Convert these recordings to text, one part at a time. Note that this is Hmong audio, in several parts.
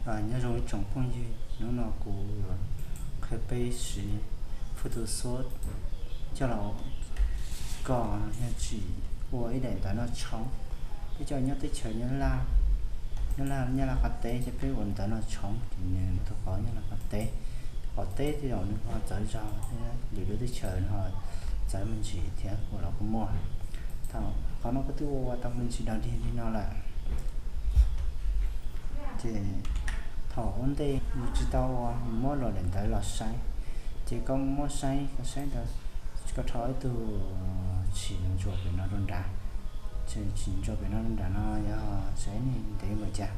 Nyob zoo ib tsoom phooj ywg, hnub no kuv yuav qhia peb siv Photoshop coj los kom yog tsim ua ib daim ntawv no tshoob. Peb cov nyob teb chaws Nyab Laj, Nyab Laj, Nyab Laj qab teb ces peb ua ntawv no tshoob ces nws tus qhov Nyab Laj qab teb, qhov teb tej zaum nws ho txawv zog thiab, lwm lub teb chaws ho txawv me ntsis thiab, ua los kuj muaj. Thaum qhov no koj twb ua tau me ntsis dog dig li no lawm, ces thaum ua ntej yus tsis tau ua, yus muab los daim ntawv los saib, ces koj muab saib, koj saib ntawd, koj rho ib tug tsim ntsuas pem no rau nrad, tsim ntsuas pem no rau nrad no yog saib nws ntev npaum cas,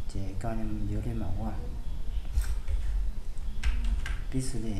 ces koj yuav li mam ua. Pib xws li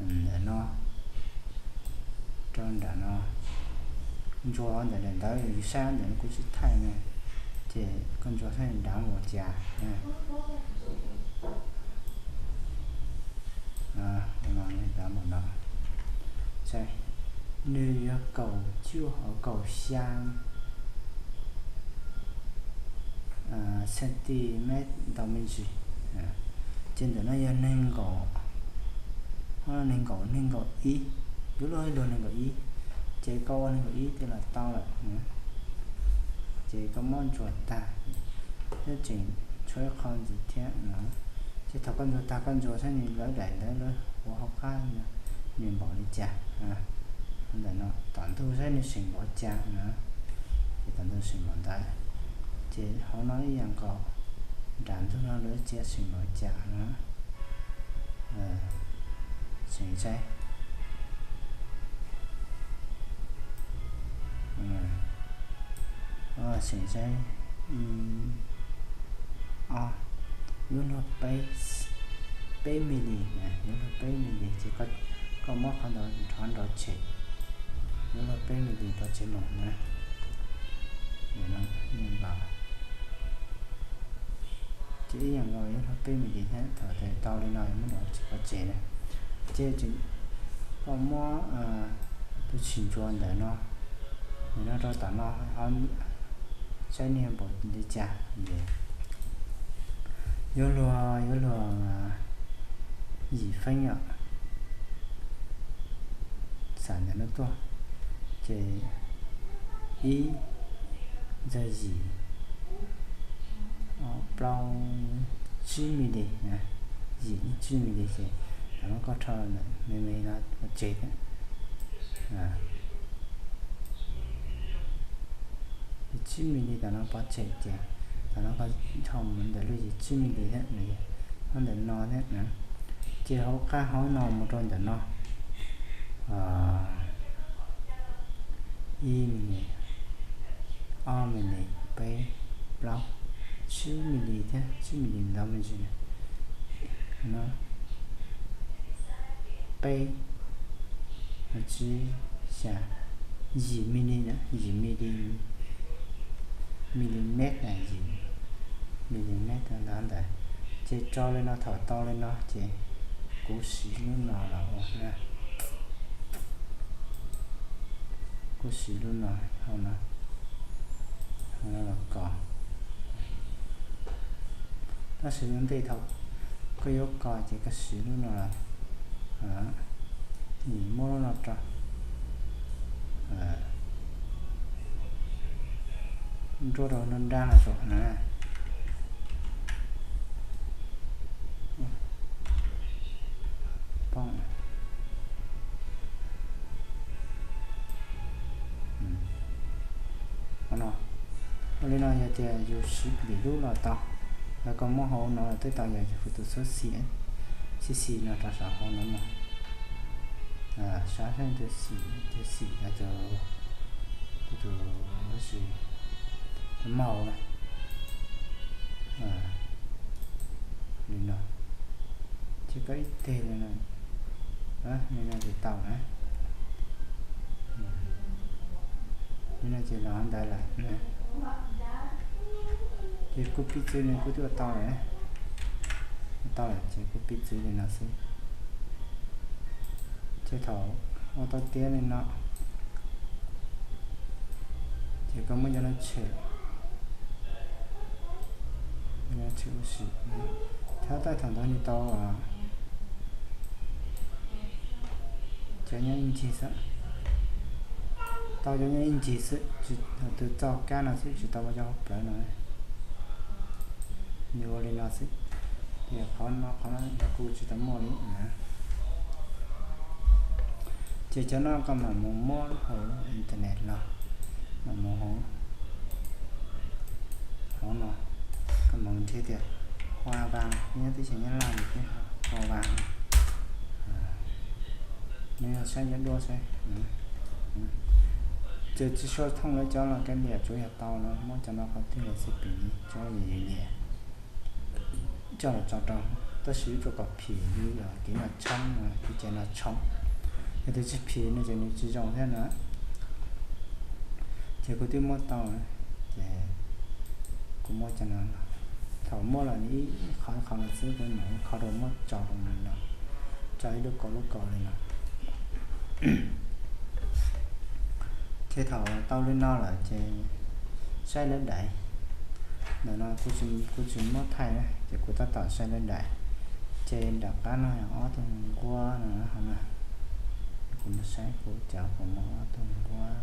ntawm no rau nram no, ntsuas ntawm daim ntawv yus saib ntawm no kuv tsis thaij na, ces koj ntsuas saib nrad mus ua cas. Nrad mus no, nws yog kaum cuaj hauv kaum xya centimeter ntau me ntsis, ces ntawm no yog nees nkaum, nees nkaum, nees nkaum ib, yuav luag luag nees nkaum ib, ces koj ua nees nkaum ib ces los tau lawm. Ces koj muab ntsuas tag, thiab tseem tshuav ib qho ntxiv thiab no. Ces thaum koj ntsuas tag koj ntsuas saib nws lawv daim ntawv lawv ua hauv qab nws npaum li cas. Ntawm no tom ntug saib nws seem npaum cas na, ces tom ntug seem npaum ntawd. Ces hauv no ib yam nkaus, nram ntug no lawv cia seem npaum cas na. Seem saib, seem saib o, yuav luag peb, peb mi li, yuav luag peb mi li ces koj muab qhov ntawd rov nrov tshem, yuav luag peb mi li rov tshem mus na. Ces ib yam nkaus yuav luag peb mi li thiab, thaum tau li no muab rov tshem na. Ces koj muab tus tsim ntsuas ntawm no, ntawm no rau tom no, saib nws npaum li cas. Yuav luag, yuav luag yim feeb yom, xam ntawm no tuaj, ces ib, ntawm yim, plaub, tsib mi li, yim tsib mi li ces tam no koj rho me me no pov tseg thiab. Tsib mi li tam no pov tseg ces tam no koj rho mus ntawm lub yim tsib mi li thiab, nyob ntawm no thiab na. Ces hauv qab hauv no mus rau ntawm no, ib mi li, ob mi li, peb, plaub, tsib mi li thiab, tsib mi li ntau me ntsis na. Peb, tsib, xya, yim mi li na, yim mi li, milimet na, yim milimet ntawd ntawd. Ces tso li no, thaum tau li no ces kuv siv lub no los ua na. Kuv siv lub no, hauv no, hauv no los kos. Tab sis ua ntej thaum koj yuav kos ces koj siv lub no los, muab lub no rau, nruab rau nruab nrab no saum na. Ua li no yog tias yus siv plim lub los tau, yog koj muab hauv no los twb tau, yog yus tus xub xim, xib xim no rau saum hauv no no, sab sab tus xim, tus xim no tus, tus, tus maus na. Li no, ces koj ib teg li no, li no ces tau na. Li no ces los ntawd lawm na. Ces kuv piv txwv no kuv twb ua tau lawm, ua tau lawm ces kuv piv txwv li no xwb. Ces thaum ua tau tiav li no, ces koj muab cov no tshem, Tab sis thaum ntawd nws tau cov nyob ib ncig xwb, tau cov nyob ib ncig xwb, tsis, tus txoj kab no xwb tsis tau muaj cov hauv plawv no. Nws ua li no xwb, ces qhov no qhov no kuj tsis tau muaj li na. Ces cov no koj mam mus muab hauv internet los, mam mus hauv, hauv no, koj mam nrhiav tias Hoa Vang, nyob teb chaws Nyab Laj nws tias Hoa Vang. Nws yog saib nyob duab saib. Ces tsis suav thooj lawv cov los kav liam, tsuav yog tau no muab cov no qhov twg los xij pim li cov yus nyiam coj los tso rau, tab sis ib tsuas kom phim li kev no tshoob no, kev cai no tshoob. Yog tias tsis phim no ces nws tsis zoo thiab na. Ces kuv twb muab tau, ces kuv muab cov no, thaum muab los nws ib qho ib qho los xwb, kuv mam ib qho rau muab tso rau li no, tso ib lub kaum lub kaum li no. Ces thaum tau li no lawm ces saib lawv daim, ntawm no kuv tsis muab thaij na, ces kuv tab tom saib lawv daim. Ces nram qab no yog ob tug nquab no hauv na, kuv mus saib kuv cov puas muaj ob tug nquab.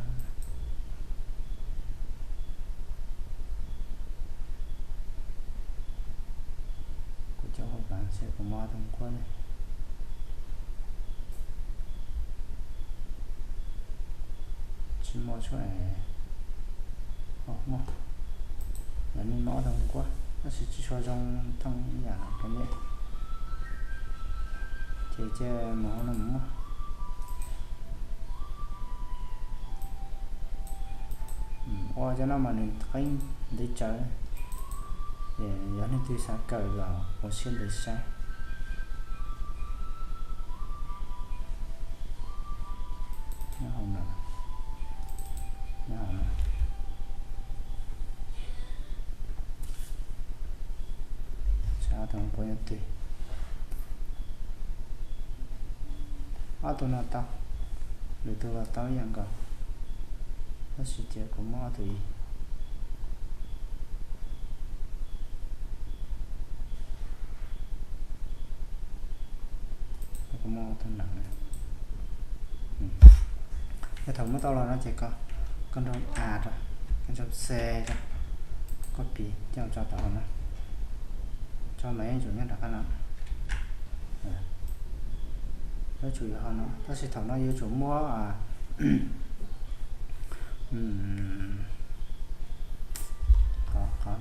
Kuv cov Hoa Vang seb puas muaj ob tug nquab ne. Tsis muaj tsuaj, muaj, yog nej muaj ob tug nquab tab sis tsis tshua zoo thooj ib yam no rau nej, ces cia mus hauv no mus muab. Ua cov no mas nws qeeb ntev tsawv, ces yog leej twg xav kawm los ua siab ntev saib. Nyob hauv no, nyob hauv no, saib ob tug nquab nyob twg. Ob tug no tau, lwm tus los tau ib yam nkaus, tab sis cia kuv muab ob tug ib. Kuv muab ob tug nram na. Yog thaum muab tau los no ces koj, koj nrau A rau, koj nrau C rau, copy coj tso rau hauv no. Tso mas yuav tsum nyob nram qab no. Yuav tsum yog hauv no, tab sis thaum no yuav tsum muab qhov, qhov,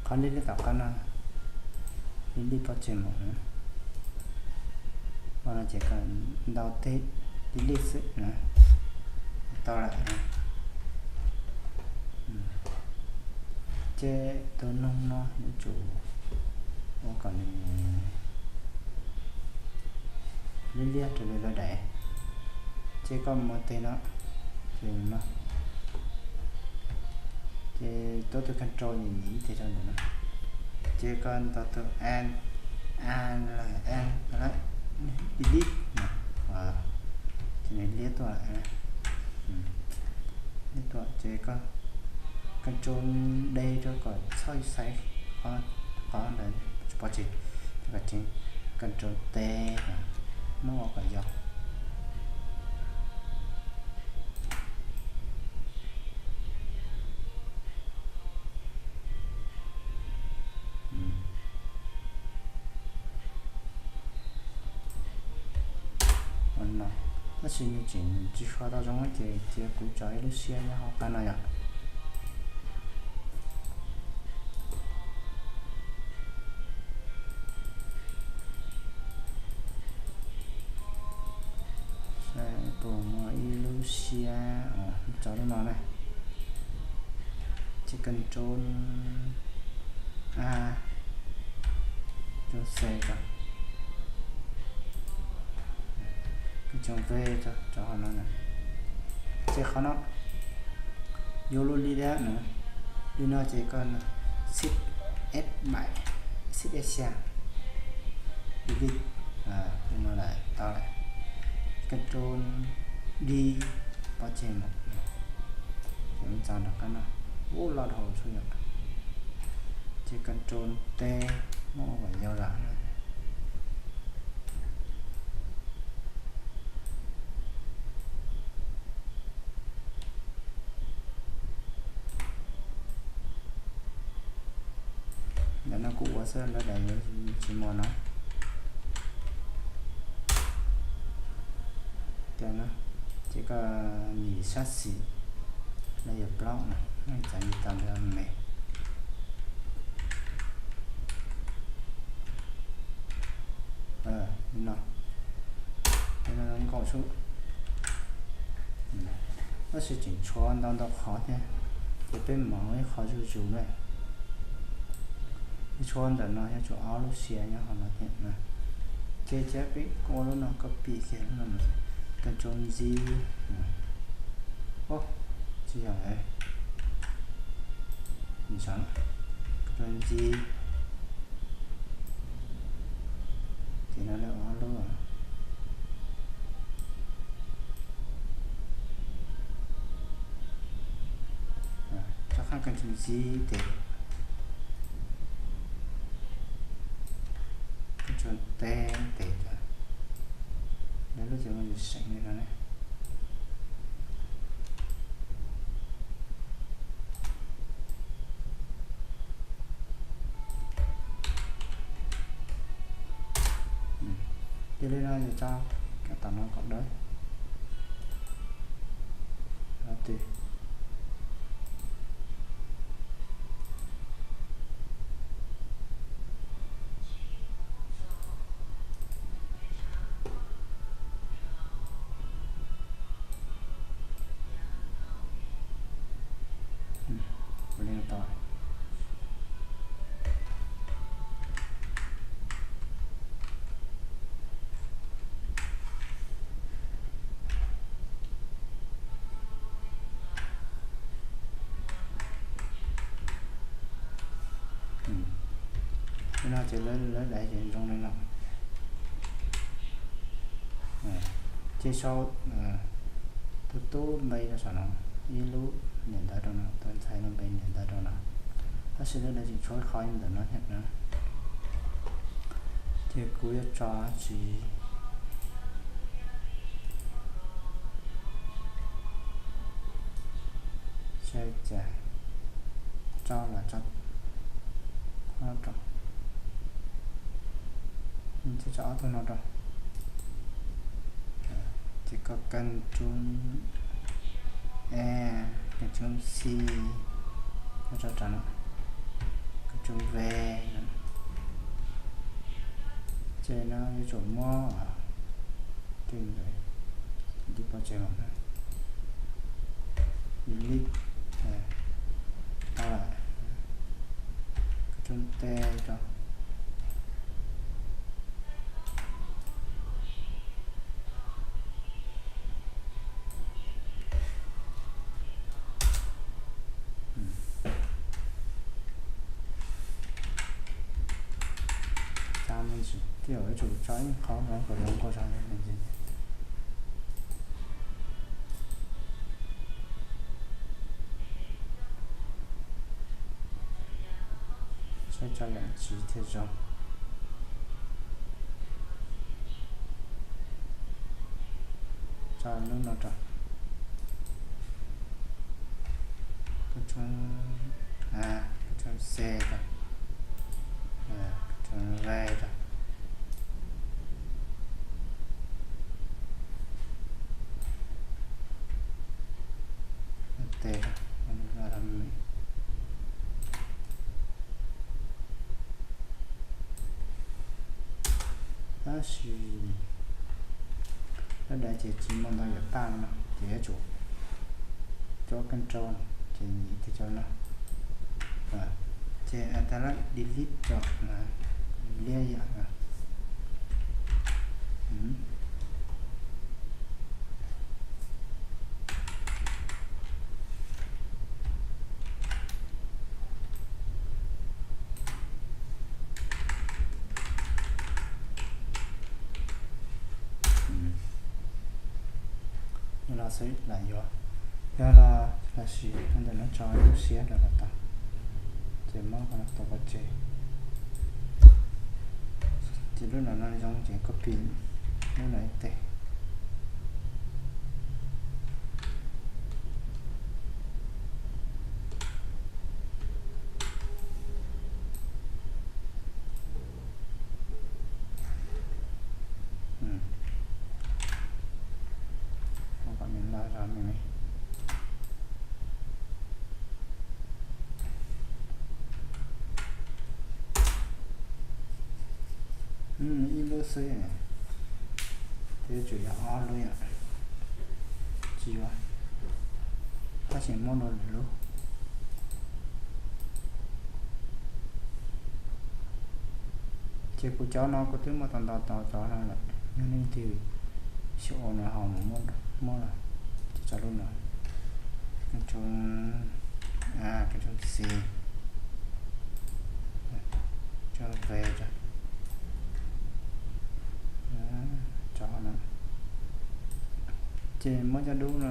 qhov li li tom qab no, li li pov tseg mus. Ua no ces kom ntaus tes li li xwb na, tau lawm. Ces tus noog no yuav tsum ua kom nws liab liab raws li lawv daim. Ces koj mus tes no, ces no, ces tuav tus control nyem nyem ib teg rau ntawm no, ces koj ntaus tus N, A, N, delete, ces nws liab tuaj lawm. Liab tuaj ces koj control D rau kom txhob xaiv qhov ntawd pov tseg, ces koj tseem control T, muab ua kom yau. Tab sis nws tseem tsis suav tau zoo ces cia kuv tso ib lub siab nyob hauv qab no yom. Saib puas muaj ib lub siab, tso lub no na. Ces control A, control C tso, control V tso, tso qhov no na. Ces qhov no yuav lub li dab na, li no ces koj shift F bảy, shift F xya, delete, li no lawm tau lawm. Control D pov tseg mus, ces txog nram qab no, ub loj dhau tsuj yom. Ces control T, muab ua kom yau zam na. Ntawm no kuv ua xwb, lawv daim yuav tsis muaj no. Ces koj nyem sab xis, layer plaub no, txav li tas li me. Li no, li no zoo nkauj xwb. Tab sis tseem tshuav ntau ntau qhov thiab, ces peb mus ib qho zuj zus na. Ib tshuav ntawm no yuav tsum ob lub sia nyob hauv no thiab na. Ces cia peb ua lub no copy kiag lub no, control Z. Os, tsis yog, control Z. Ces no lawm ob lub. Rov qab control Z tes, control T tes, lawv lub ces ua yus seem li no ne. Cia li no ces tso tom no kom dawb. Twb ua li no tau. Li no ces lawv daim ces zoo li no. Ces sau tus tub npe rau saum no, ib lub niam ntawv rau no, tus ntxhais lub npe niam ntawv rau no. Tab sis lawv daim tseem tshuav ib qho ntawm no thiab na. Ces kuv yuav tso tsis Tso los tso, tso ob tug no rau. Ces koj control A, control C, koj tso rau no, control V. Ces no yuav tsum muab tej ntawd, tib pob tsev los, delete, tau lawm, control T rau. Tsa me ntsis, tej zaum yuav tsum tso ib qho no kom zoo nkauj zog li. Saib tso yam tsiv thiaj zoo. Tso lub no rau. Control, control C rau, control V rau. Tes, tab sis lub daim ces tsis muaj ntau yam paj no ces yuav tsum cov control ces nyem tes cov no, ces tas lab delete cov liab yam no. Los xwb lam yuav, yog los los sis ntawm no tso lub siab rau los tau, ces Tau pov tseg. Ces lub no no zoo ces copy lub no ib teg. Kom nws loj zog me me. Ib lub xwb, twb yuav tsum yog ob lub yom. Tsis yuav, tab sis muab dua lwm lub. Ces kuv cov no kuv twb muab tau ntau tau cov no lawm, yog leej twg xyaum no ho mus muab, muab los. Ces tso lub no, Ctrl, Ctrl C, Ctrl V, tso no. Ces muab cov dub no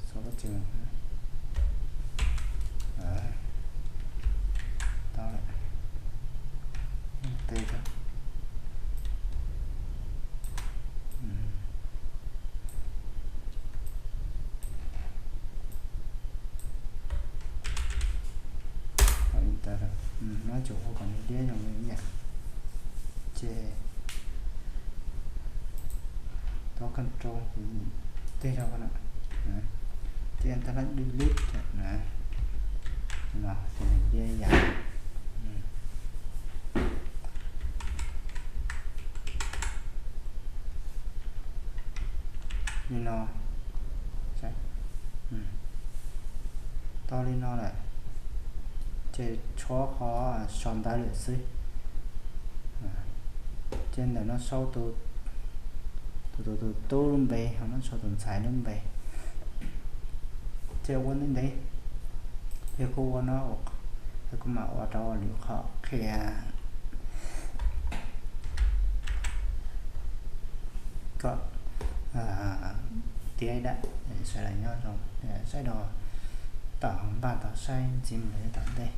xov pov tseg. Tau lawm. Teg tso. Tab sis ua kom nws liab zoo li ib yam. Ces tau Ctrl, teg rau qhov no, ces tab laj delete no, ces nws liab ib yam. Li no, tau li no lawm, ces tshuav qhov sau ntawv lawm xwb. Ces ntawm no sau tus, tus, tus tub lub npe, ho no sau tus ntxhais lub npe. Ces ua ntev ntev, yog kuv ua no, yog kuv mam ua rau lwm qhov qhia kom tiav dam, sawv daws nyob zoo, sawv daws tau npaj tau saib ntxiv mus rau yav tom ntej.